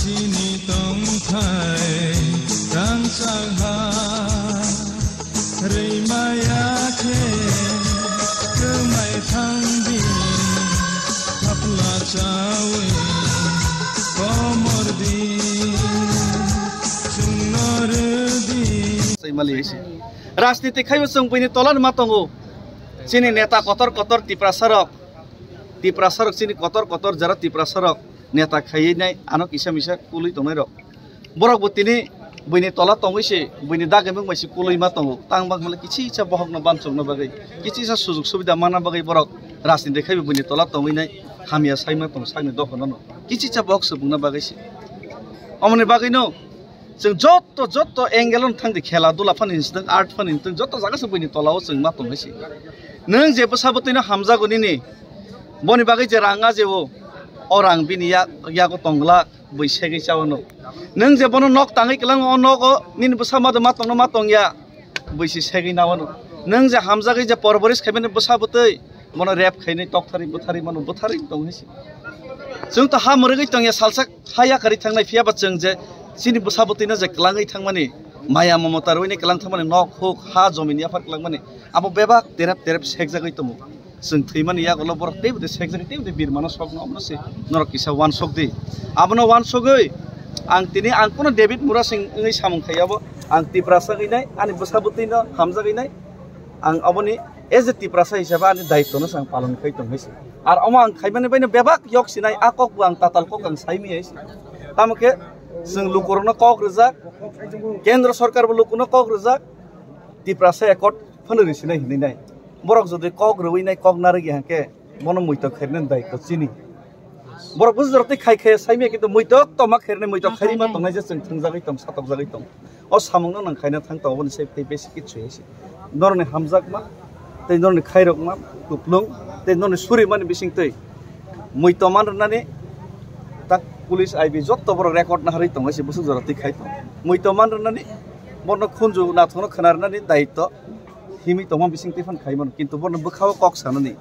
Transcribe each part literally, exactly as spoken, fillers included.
Nini tongthai rangchak ha, rwimaya khe kwmai thangdi, thapla chawi komor di, chwngno rwdi. Sai mali hai se. Rajniti khaibo chwng buini tola ma tongo. Chini neta kotor kotor Tiprasa rok, Tiprasa rok chini kotor kotor jara Tiprasa rok neta khaiwi nai ano kisa misa kulwi tongnai rok. Borok bo tini buini tola tongwi se buini dagimung bai se kulwi ma tongo. Tang bang hwnle kichisa bohokno bansokna bagwi, kichisa sujuk subida manna bagwi borok rajniti khaibo buini tola tongwi nai hamya sai ma tongo sakni dophano no. Kichisa bohok swbungna bagwi se. Omoni bagwino chwng jotto, jotto angle-o thang di, khela dula phano hinwi thang, art phano hinwi thang, jotto jaga se buini tola-o chwng ma tong hai se. Nwng je bwsa bwtwino hamjago nini, boni bagwi je rang a je o, o rang bini yak, yago tong glak, bui segwi cha-o no. Nwng je bono nok tangwi kwlang o nogo nini bwsa ma do ma tongno ma tong ya, bui se segwi na-o no. Nwng je hamjagwi je porboris khaimani bwsa bwtwi, bono rape khainai, tokthari bwthari mano, bwthari tong hai se. Chwng to ha mwrwgwi tong ya, salsa ha yakarwi thangnai, phiya ba chwng je chini bwsa bwtwino je kwlangwi thangmani, maya mamota rwini kwlang thangmani, nok huk ha jomini yaphar kwlangmani, abo bebak terep terep sekjagwi tongo. Chwng thwimani yagulo borok teibo de sekjagwi teibo de birmano sokno, omono se norok kisa uansuk di. Abono uansugwi ang tini ang kuno David Murasing wngwi samung khai abo, ang Tiprasa wngwi nai, ani bwsa bwtwino hamjagwi nai, ang aboni as a Tiprasa hisabe ani daitwno se ang palon khai tong hai se. Ar omo ang khaimani baino bebak yok sinai, a kok bo ang tatal kok ang saimi hai se. Tamo khe chwng lukurokno kok rijak, Kendra Sorkar bo lukuno kok rijak, Tiprasa Accord phano risinai hinwi nai. Borok jodi kok rwui nai, kok narwgwi hangkhe bono muitok khairnani daitw chini. Borok busi jorok twi khai khai saimya, kintu muitok toma khairnai, muitok khairima tongnai je chwng thwngjagwi tong, satokjagwi tong. O samungno nang khaina thang tong, oboni sai tei besi kichu hai se. Norokni hamjakma, tei norokni khairokma, kuplung, tei norokni surimani bising twi. Muitok man rwnani tak police I B jotto borok record naharwi tong hai se, busuk jorok twi khai tong. Muitok man rwnani, borno khunju nathokno khna rwnani daitw himwi tongma bising twi phan khai mano, kintu borno bwkhao kok sanani.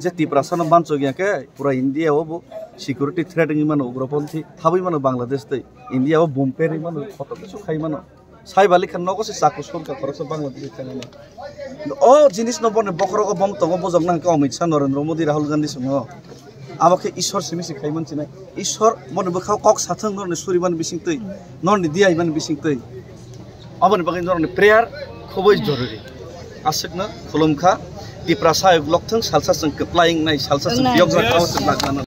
Je Tiprasano bansok ya khe pura India o bo security threat wngwi mano, ugroponthi thabwi mano Bangladesh tei India o bomb perwi mano, koto kisu khai mano. Sai bali khan nogo se chaku sorkar khoroksa Bangladesh thangmani. O jinisno boni bokhorogo bom tongo, bojokno hwnkhe Amit Shah, Narendra Modi, Rahul Gandhi songo. Abo khe Ishwar simi se khai mansinai. Ishwar boni bwkhao kok sathwng norni suriman bising twi, norni diyaimani bising twi. Aboni bagwi norokni prayer khubui jorori. Aswkno khulumkha, Tiprasa ayuk lokthwng, salsa chwng kwplai wngnai, salsa chwng Wngnai. Biyokjak thawi chwng laknano.